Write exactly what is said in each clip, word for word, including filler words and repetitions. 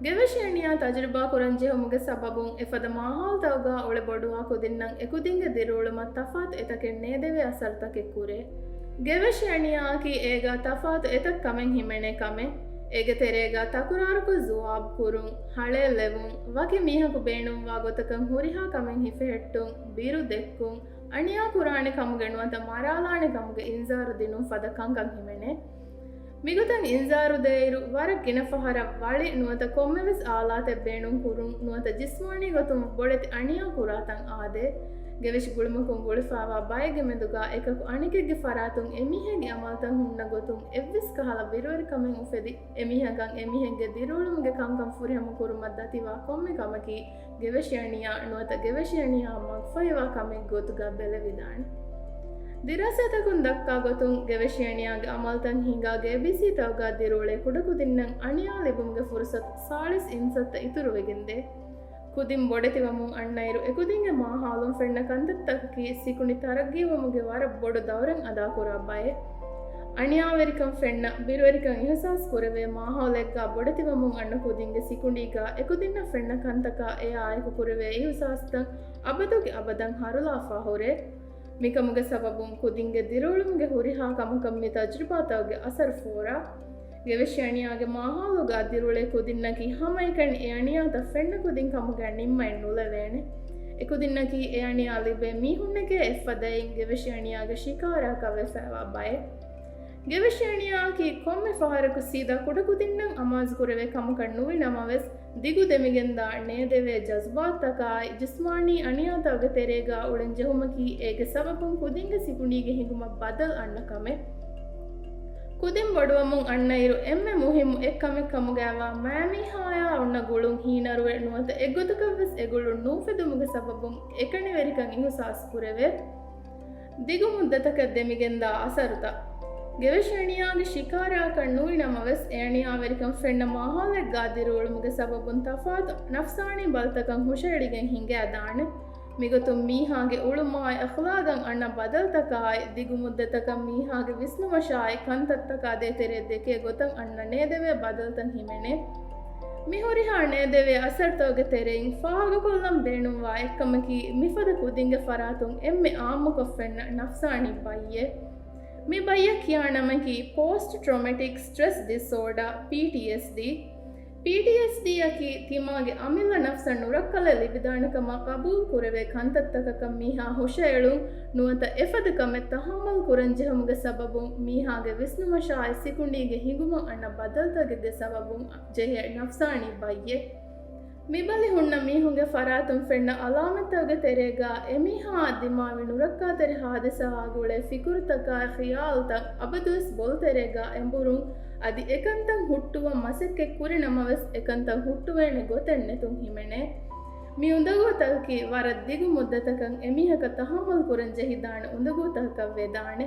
ގެވެށި އަނިޔާ ތަޖުރިބާ ކުރަން ޖެހުމުގެ ސަބަބުން އެފަދަ މާހައުލުތަކުގަ އުޅެ ބޮޑުވާ ކުދިންނަށް އެކުދިންގެ ދިރިއުޅުމަށް ތަފާތު އެތަކެއް ނޭދެވޭ އަސަރުތަކެއް ކުރޭ. ގެވެށި އަނިޔާއަކީ އޭގަ ތަފާތު އެތައް ކަމެއް ހިމެނޭ ކަމެއް. އޭގެ ތެރޭގަ ތަކުރާރުކޮށް ޒުވާބު ކުރުން، ހަޅޭއް ލެވުން، ވަކި މީހަކު ބޭނުންވާ ގޮތަކަށް ހުރިހާ ކަމެއް ހިފެހެއްޓުން، ބިރު ދެއްކުން، އަނިޔާ ކުރާނެ ކަމުގެ ނުވަތަ މަރާލާނެ ކަމުގެ އިންޒާރު ދިނުން ފަދަ ކަންކަން ހިމެނޭ. މިގޮތަށް އިންޒާރު ދޭއިރު، ވަރަށް ގިނަ ފަހަރަށް ވަޅި ނުވަތަ ކޮންމެވެސް އާލާތެއް ބޭނުން ކުރުން ނުވަތަ ޖިސްމާނީ ގޮތުން ބޮޑެތި އަނިޔާ ކުރާތަން އާދޭ. ގެވެށި ގުޅުމަކުން ގުޅިފައިވާ ބައެއްގެ މެދުގަ އެކަކު އަނެކެއްގެ ފަރާތުން އެމީހެއްގެ އަމަލުތައް ހުންނަ ގޮތުން އެއްވެސް ކަހަލަ ބިރުވެރިކަމެއް އުފެދި، އެމީހަކަށް އެމީހެއްގެ ދިރިއުޅުމުގެ ކަންކަން ފުރިހަމަ ކުރުމަށް ދަތިވާ ކޮންމެ ކަމަކީ، ގެވެށި އަނިޔާ ނުވަތަ ގެވެށި އަނިޔާއަށް މަގުފަހިވާ ކަމެއް ގޮތުގަ ބެލެވިދާނެ. ދިރާސާތަކުން ދައްކާ ގޮތުން، ގެވެށި އަނިޔާގެ އަމަލުތައް ހިނގާ ގޭބީސީތަކުގަ ދިރިއުޅޭ ކުޑަކުދިންނަށް އަނިޔާ ލިބުމުގެ ފުރުސަތު ސާޅީސް އިންސައްތަ އިތުރުވެގެންދޭ. ކުދިން ބޮޑެތިވަމުން އަންނައިރު، އެކުދިންގެ މާހައުލުން ފެންނަ ކަންތައްތަކަކީ ސިކުނޑި ތަރައްގީވުމުގެ ވަރަށް ބޮޑު ދައުރެއް އަދާކުރާ ބައެއް. އަނިޔާވެރިކަން ފެންނަ، ބިރުވެރިކަން އިހުސާސް ކުރެވޭ މާހައުލެއްގަ ބޮޑެތިވަމުން އަންނަ ކުދިންގެ ސިކުނޑީގަ އެކުދިންނަށް ފެންނަ ކަންތަކާ އެއާއެކު ކުރެވޭ އިހުސާސްތައް އަބަދުގެ އަބަދަށް ހަރުލާފަ ހުރޭ. މިކަމުގެ ސަބަބުން ކުދިންގެ ދިރިއުޅުމުގެ ހުރިހާ ކަމަކަށް މި ތަޖުރިބާތަކުގެ އަސަރު ފޯރާ. ގެވެށި އަނިޔާގެ މާހައުލުގަ ދިރިއުޅޭ ކުދިންނަކީ ހަމައެކަނި އެ އަނިޔާތައް ފެންނަ ކުދިން ކަމުގަ ނިންމައެއް ނުލެވޭނެ. އެކުދިންނަކީ އެ އަނިޔާ ލިބޭ މީހުންނެކޭ އެއްފަދައިން ގެވެށި އަނިޔާގެ ޝިކާރައަކަށް ވެފައިވާ ބައެއް. ގެވެށި އަނިޔާއަކީ ކޮންމެ ފަހަރަކު ސީދާ ކުޑަކުދިންނަށް އަމާޒުކުރެވޭ ކަމަކަށް ނުވި ނަމަވެސް، ދިގު ދެމިގެންދާ ނޭދެވޭ ޖަޒުބާތަކާއި، ޖިސްމާނީ އަނިޔާތަކުގެ ތެރޭގަ އުޅެން ޖެހުމަކީ އޭގެ ސަބަބުން ކުދިންގެ ސިކުނޑީގެ ހިނގުމަށް ބަދަލު އަންނަ ކަމެއް. ކުދިން ބޮޑުވަމުން އަންނައިރު އެންމެ މުހިއްމު އެއްކަމެއް ކަމުގައިވާ މައިމީހާޔާ އޮންނަ ގުޅުން ހީނަރުވެ ނުވަތަ އެއްގޮތަކަށްވެސް އެ ގުޅުން ނޫފެދުމުގެ ސަބަބުން އެކަނިވެރިކަން އިހުސާސް ކުރެވޭ. ދިގު މުއްދަތަކަށް ދެމިގެންދާ އަސަރުތައް. ގެވެށި އަނިޔާގެ ޝިކާރައަކަށް ނުވި ނަމަވެސް، އެ އަނިޔާވެރިކަން ފެންނަ މާހައުލެއްގަ ދިރިއުޅުމުގެ ސަބަބުން ތަފާތު ނަފްސާނީ ބަލިތަކަށް ހުށައެޅިގެން ހިނގައިދާނެ. މިގޮތުން މީހާގެ އުޅުމާއި އަޚްލާގަށް އަންނަ ބަދަލުތަކާއި، ދިގު މުއްދަތަކަށް މީހާގެ ވިސްނުމަށާއި، ކަންތައްތަކާ ދޭތެރޭ ދެކޭ ގޮތަށް އަންނަ ނޭދެވޭ ބަދަލުތައް ހިމެނޭ. މި ހުރިހާ ނޭދެވޭ އަސަރުތަކުގެ ތެރެއިން ފާހަގަކޮށްލަން ބޭނުންވާ އެއްކަމަކީ، މިފަދަ ކުދިންގެ ފަރާތުން އެންމެ އާއްމުކޮށް ފެންނަ ނަފްސާނީ ބައްޔެއް. މި ބައްޔަށް ކިޔާ ނަމަކީ ޕޯސްޓް ޓްރޮމެޓިކް ސްޓްރެސް ޑިސްއޯޑާ، ޕީޓީއެސްޑީ. ޕީޓީއެސްޑީއަކީ ތިމާގެ އަމިއްލަ ނަފްސަށް ނުރައްކަލެއް ލިބިދާނެ ކަމަށް ގަބޫލު ކުރެވޭ ކަންތައްތަކަކަށް މީހާ ހުށައެޅުން ނުވަތަ އެފަދަ ކަމެއް ތަހައްމަލް ކުރަން ޖެހުމުގެ ސަބަބުން މީހާގެ ވިސްނުމަށާއި ސިކުނޑީގެ ހިނގުމަށް އަންނަ ބަދަލުތަކެއްގެ ސަބަބުން ޖެހޭ ނަފްސާނީ ބައްޔެއް. މި ބަލި ހުންނަ މީހުންގެ ފަރާތުން ފެންނަ އަލާމަތްތަކުގެ ތެރޭގަ އެމީހާއަށް ދިމާވި ނުރައްކާތެރި ހާދިސާއާ ގުޅޭ ފިކުރުތަކާއި ޚިޔާލުތައް އަބަދުވެސް ބޮލުތެރޭގަ އެނބުރުން، އަދި އެކަންތައް ހުއްޓުވަން މަސައްކަތް ކުރި ނަމަވެސް އެކަންތައް ހުއްޓުވޭނެ ގޮތެއް ނެތުން ހިމެނޭ. މި އުނދަގޫތަކަކީ ވަރަށް ދިގު މުއްދަތަކަށް އެމީހަކަށް ތަހައްމަލް ކުރަން ޖެހިދާނެ އުނދަގޫތަކަކަށް ވެދާނެ.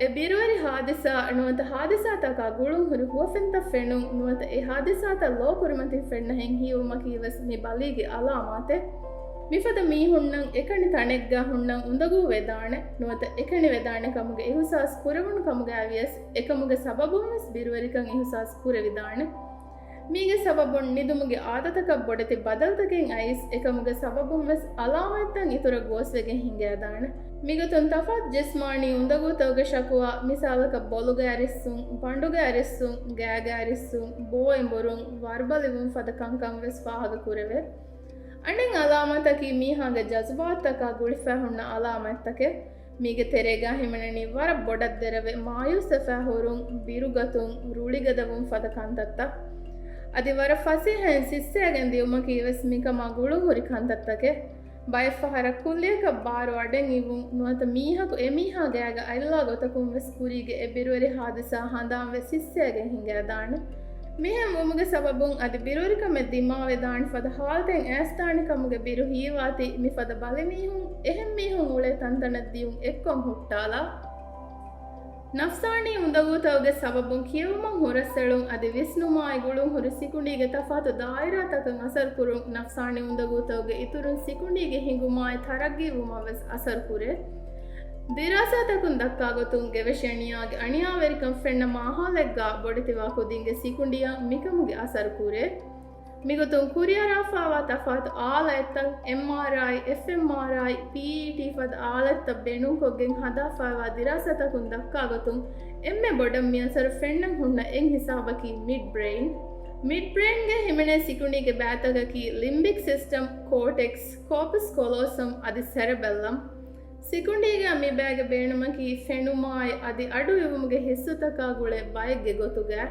އެ ބިރުވެރި ހާދިސާ ނުވަތަ ހާދިސާތަކާ ގުޅުން ހުރި ހުވަފެންތައް ފެނުން ނުވަތަ އެ ހާދިސާތައް ލޯ ކުރިމަތިން ފެންނަހެން ހީވުމަކީ ވެސް މި ބަލީގެ އަލާމާތެއް. މިފަދަ މީހުންނަށް އެކަނި ތަނެއްގަ ހުންނަން އުނދަގޫ ވެދާނެ ނުވަތަ އެކަނި ވެދާނެ ކަމުގެ އިހުސާސް ކުރެވުނު ކަމުގައި ވިޔަސް އެކަމުގެ ސަބަބުން ވެސް ބިރުވެރިކަން އިހުސާސް ކުރެވިދާނެ. މީގެ ސަބަބުން ނިދުމުގެ އާދަތަކަށް ބޮޑެތި ބަދަލުތަކެއް އައިސް، އެކަމުގެ ސަބަބުން ވެސް އަލާމަތްތައް އިތުރަށް ގޯސްވެގެން ހިނގައިދާނެ. މިގޮތުން ތަފާތު ޖިސްމާނީ އުނދަގޫތަކުގެ ޝަކުވާ، މިސާލަކަށް ބޮލުގައި ރިއްސުން، ބަނޑުގައި ރިއްސުން، ގާގައި ރިއްސުން، ބޯ އެނބުރުން، ވަރުބަލިވުން ފަދަ ކަންކަން ވެސް ފާހަގަ ކުރެވޭ. އަނެއް އަލާމަތަކީ މީހާގެ ޖަޒުބާތުތަކާ ގުޅިފައި ހުންނަ އަލާމަތްތަކެއް. މީގެ ތެރޭގަ ހިމެނެނީ ވަރަށް ބޮޑަށް ދެރަވެ މާޔޫސްވެފަ ހުރުން، ބިރުގަތުން، ރުޅިގަދަވުން ފަދަ ކަންތައްތައް. އަދި ވަރަށް ފަސޭހައިން ސިއްސައިގެން ދިޔުމަކީ ވެސް މިކަމާ ގުޅުން ހުރި ކަންތައްތަކެއް. ބައެއް ފަހަރަށް ކުއްލިއަކަށް ބާރު އަޑެއް އިވުން ނުވަތަ މީހަކު އެމީހާ ގާގަ އަތްލާ ގޮތަކުން ވެސް ކުރީގެ އެ ބިރުވެރި ހާދިސާ ހަނދާންވެ ސިއްސައިގެން ހިނގައިދާނެ. މިހެން ވުމުގެ ސަބަބުން އަދި ބިރުވެރިކަމެއް ދިމާވެދާނެ ފަދަ ހާލަތެއް އައިސްދާނެ ކަމުގެ ބިރު ހީވާތީ، މިފަދަ ބަލިމީހުން އެހެން މީހުން އުޅޭ ތަންތަނަށް ދިޔުން އެއްކޮށް ހުއްޓާލާ. ނަފްސާނީ އުނދަގޫތަކުގެ ސަބަބުން ކިޔެވުމަށް ހުރަސްއެޅުން އަދި ވިސްނުމާއި ގުޅުން ހުރި ސިކުނޑީގެ ތަފާތު ދާއިރާތަކަށް އަސަރުކުރުން، ނަފްސާނީ އުނދަގޫތަކުގެ އިތުރުން ސިކުނޑީގެ ހިނގުމާއި ތަރައްގީވުމަށް ވެސް އަސަރުކުރޭ. ދިރާސާތަކުން ދައްކާ ގޮތުން، ގެވެށި އަނިޔާގެ އަނިޔާވެރިކަން ފެންނަ މާހައުލެއްގަ ބޮޑެތިވާ ކުދިންގެ ސިކުނޑިއަށް މިކަމުގެ އަސަރު ކުރޭ. މިގޮތުން ކުރިއަރާފައިވާ ތަފާތު އާލަތްތައް، އެމްއާރްއައި، އެފްއެމްއާރްއައި، ޕީއީޓީ ފަދަ އާލަތްތައް ބޭނުންކޮށްގެން ހަދާފައިވާ ދިރާސާތަކުން ދައްކާ ގޮތުން، އެންމެ ބޮޑަށް މި އަސަރު ފެންނަން ހުންނަ އެއް ހިސާބަކީ މިޑް ބްރެއިން. މިޑް ބްރެއިންގެ ހިމެނޭ ސިކުނޑީގެ ބައިތަކަކީ ލިމްބިކް ސިސްޓަމް، ކޯޓެކްސް، ކޯޕަސް ކޮލޯސަމް އަދި ސެރެބެލަމް. ސިކުނޑީގަ މި ބައިގެ ބޭނުމަކީ ފެނުމާއި އަދި އަޑު އިވުމުގެ ހިއްސުތަކާ ގުޅޭ ބައެއްގެ ގޮތުގަ.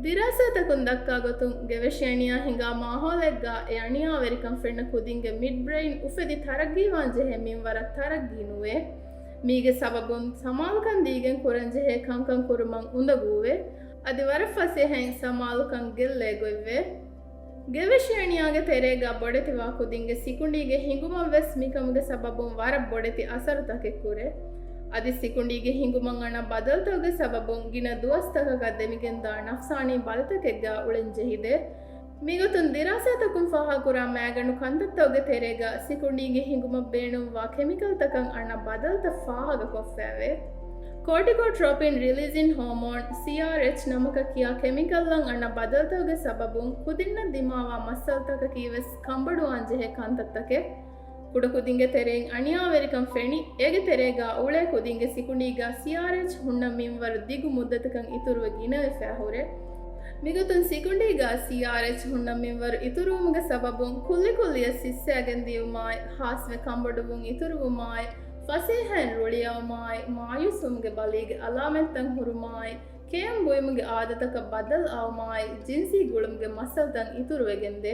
ދިރާސާތަކުން ދައްކާ ގޮތުން، ގެވެށި އަނިޔާ ހިނގާ މާހައުލެއްގަ އެ އަނިޔާވެރިކަން ފެންނަ ކުދިންގެ މިޑް ބްރެއިން އުފެދި ތަރައްގީވާން ޖެހޭ މިންވަރަށް ތަރައްގީ ނުވޭ. މީގެ ސަބަބުން ސަމާލުކަން ދީގެން ކުރަންޖެހޭ ކަންކަން ކުރުމަށް އުނދަގޫވޭ. އަދި ވަރަށް ފަސޭހައިން ސަމާލުކަން ގެއްލޭ ގޮތްވޭ. ގެވެށި އަނިޔާގެ ތެރޭގަ ބޮޑެތިވާ ކުދިންގެ ސިކުނޑީގެ ހިނގުމަށް ވެސް މިކަމުގެ ސަބަބުން ވަރަށް ބޮޑެތި އަސަރުތަކެއް ކުރޭ. އަދި ސިކުނޑީގެ ހިނގުމަށް އަންނަ ބަދަލުތަކުގެ ސަބަބުން ގިނަ ދުވަސްތަކަކަށް ދެމިގެންދާ ނަފްސާނީ ބަލިތަކެއްގަ އުޅެން ޖެހިދޭ. މިގޮތުން ދިރާސާތަކުން ފާހަގަކުރާ މައިގަނޑު ކަންތައްތަކުގެ ތެރޭގަ ސިކުނޑީގެ ހިނގުމަށް ބޭނުންވާ ކެމިކަލްތަކަށް އަންނަ ބަދަލުތައް ފާހަގަކޮށްފައެވެ. ކޯޓިކޯޓްރޮޕިން ރިލީޒިން ހޯމޯން، ސީއާރްއެޗް ނަމަކަށް ކިޔާ ކެމިކަލްއަށް އަންނަ ބަދަލުތަކުގެ ސަބަބުން ކުދިންނަށް ދިމާވާ މައްސަލަތަކަކީ ވެސް ކަނބޮޑުވާން ޖެހޭ ކަންތައްތަކެއް. ކުޑަކުދިންގެ ތެރެއިން އަނިޔާވެރިކަން ފެނި، އޭގެ ތެރޭގަ އުޅޭ ކުދިންގެ ސިކުނޑީގަ ސީއާރްއެޗް ހުންނަ މިންވަރު ދިގު މުއްދަތަކަށް އިތުރުވެ ގިނަވެފަ ހުރޭ. މިގޮތުން ސިކުނޑީގަ ސީއާރްއެޗް ހުންނަ މިންވަރު އިތުރުވުމުގެ ސަބަބުން ކުއްލިކުއްލިއަށް ސިއްސައިގެން ދިޔުމާއި، ހާސްވެ ކަނބޮޑުވުން އިތުރުވުމާއި، ފަސޭހައިން ރުޅިއައުމާއި، މާޔޫސްވުމުގެ ބަލީގެ އަލާމަތްތައް ހުރުމާއި، ކެޔަން ބުއިމުގެ އާދަތަކަށް ބަދަލު އައުމާއި، ޖިންސީ ގުޅުމުގެ މައްސަލަތައް އިތުރުވެގެންދޭ.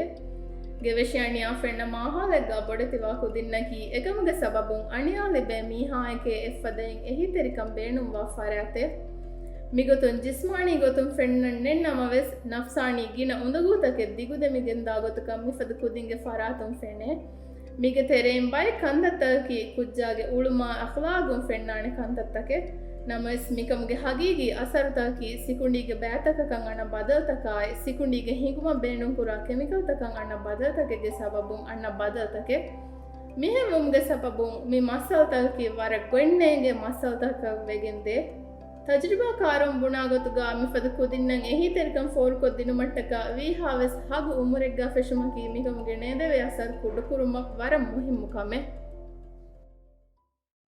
ގެވެށި އަނިޔާ ފެންނަ މާހައުލެއްގަ ބޮޑެތިވާ ކުދިންނަކީ އެކަމުގެ ސަބަބުން އަނިޔާ ލިބޭ މީހާއެކޭ އެއްފަދައިން އެހީތެރިކަން ބޭނުންވާ ފަރާތެއް. މިގޮތުން ޖިސްމާނީ ގޮތުން ފެންނަން ނެތް ނަމަވެސް، ނަފްސާނީ ގިނަ އުނދަގޫތަކެއް ދިގުދެމިގެންދާ ގޮތަކަށް މިފަދަ ކުދިންގެ ފަރާތުން ފެނޭ. މީގެ ތެރެއިން ބައެއް ކަންތައްތަކަކީ ކުއްޖާގެ އުޅުމާ އަޚްލާގުން ފެންނާނެ ކަންތައްތަކެއް. ނަމަވެސް، މިކަމުގެ ހަގީގީ އަސަރުތަކަކީ ސިކުނޑީގެ ބައިތަކަކަށް އަންނަ ބަދަލުތަކާއި، ސިކުނޑީގެ ހިނގުމަށް ބޭނުންކުރާ ކެމިކަލްތަކަށް އަންނަ ބަދަލުތަކެއްގެ ސަބަބުން އަންނަ ބަދަލުތަކެއް. މިހެންވުމުގެ ސަބަބުން މި މައްސަލަތަކަކީ ވަރަށް ގޮތްނޭނގޭ މައްސަލަތަކަށް ވެގެންދޭ. ތަޖުރިބާކާރުން ބުނާ ގޮތުގަ މިފަދަ ކުދިންނަށް އެހީތެރިކަން ފޯރުކޮށްދިނުމަށްޓަކާ ވީހާވެސް ހަގު އުމުރެއްގަ ފެށުމަކީ މިކަމުގެ ނޭދެވޭ އަސަރު ކުޑަކުރުމަށް ވަރަށް މުހިއްމު ކަމެއް.